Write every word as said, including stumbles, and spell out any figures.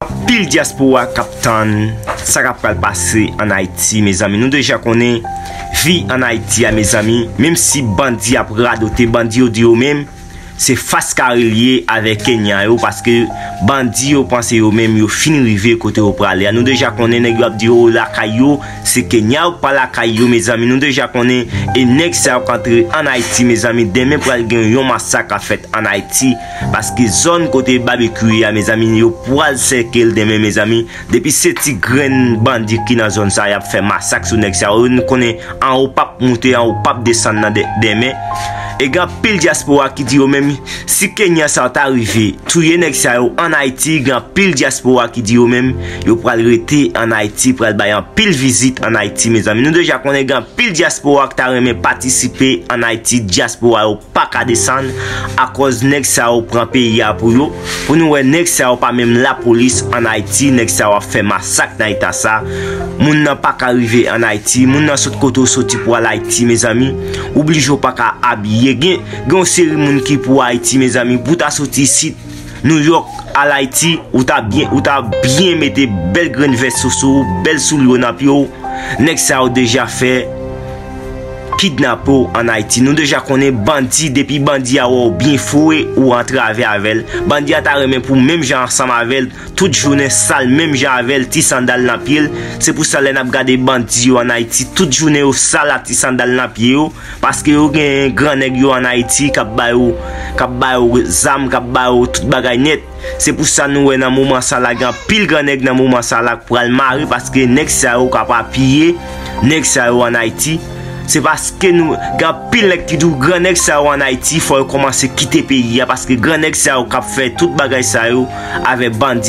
Anpil dyaspora k ap tann sa k ap pral pase ann Ayiti, mezanmi. Nou deja konnen vi ann Ayiti a, mezanmi. Menm si bandi ap radote, bandi yo di yo menm, se fas kare l ye avèk Kenya yo, paske bandi yo panse yo menm yo fin rive kote yo prale a. Nou deja konnen nèg yo ap di yo lakay yo, se Kenya yo pa lakay yo, mezanmi. Nou deja konnen, e nèg sa yo k antre ann Ayiti, mezanmi, demen pral gen yon masak k ap fèt ann Ayiti, paske zòn kote Babekyou ye a, mezanmi, yo pral sèke l demen, mezanmi. Depi se ti grenn bandi ki nan zòn sa, y ap fè masak sou nèg sa yo. Nou konnen anwo p ap moute, anwo p ap desann nan de- demen. E gen anpil dyaspora ki di yo menm, si Kenya sa yo ta rive touye nèg sa yo ann Ayiti, gen anpil dyaspora ki di yo menm, yo pral rete ann Ayiti, pral bay anpil vizit ann Ayiti, mezanmi. Nou deja konnen gen anpil dyaspora ki ta renmen patisipe ann Ayiti, dyaspora yo pa ka desann, akòz nèg sa yo pran peyi a pou yo. Pou nou wè, nèg sa yo pa menm lapolis ann Ayiti, nèg sa yo ap fè masak nan eta sa. Moun nan pa ka rive ann Ayiti, moun nan sot kote w soti pou al Ayiti, mezanmi, ou blije w pa ka abiye. Gen, gen yon seri moun ki pou Ayiti, mezanmi, pou ta soti isit, Nouyòk, al Ayiti, ou ta byen, ou ta byen mete bèl grenn vès sou sou ou, bèl soulye w nan pye w. Nèg sa yo deja fè kidnape w ann Ayiti. Nou deja konnen bandi, depi bandi a wè w byen foure, ou antrave avè l. Bandi a ta renmen pou menm jan ansanm avè l, tout jounen sal menm jan avè l, ti sandal nan pye l. Se pou sa lè n ap gade bandi yo ann Ayiti, tout jounen yo sal ak ti sandal nan pye yo, paske yo gen grannèg yo ann Ayiti k ap ba yo, k ap ba yo zam, k ap ba yo tout bagay nèt. Se pou sa nou wè nan moman sa la, gen anpil grannèg nan moman sa la k pral mare, paske nèg sa yo k ap apiye nèg sa yo ann Ayiti. Se paske nou gen anpil nèg ki di w grannèg sa yo ann Ayiti, fò yo kòmanse kite peyi a, paske grannèg sa yo k ap fè tout bagay sa yo avèk bandi.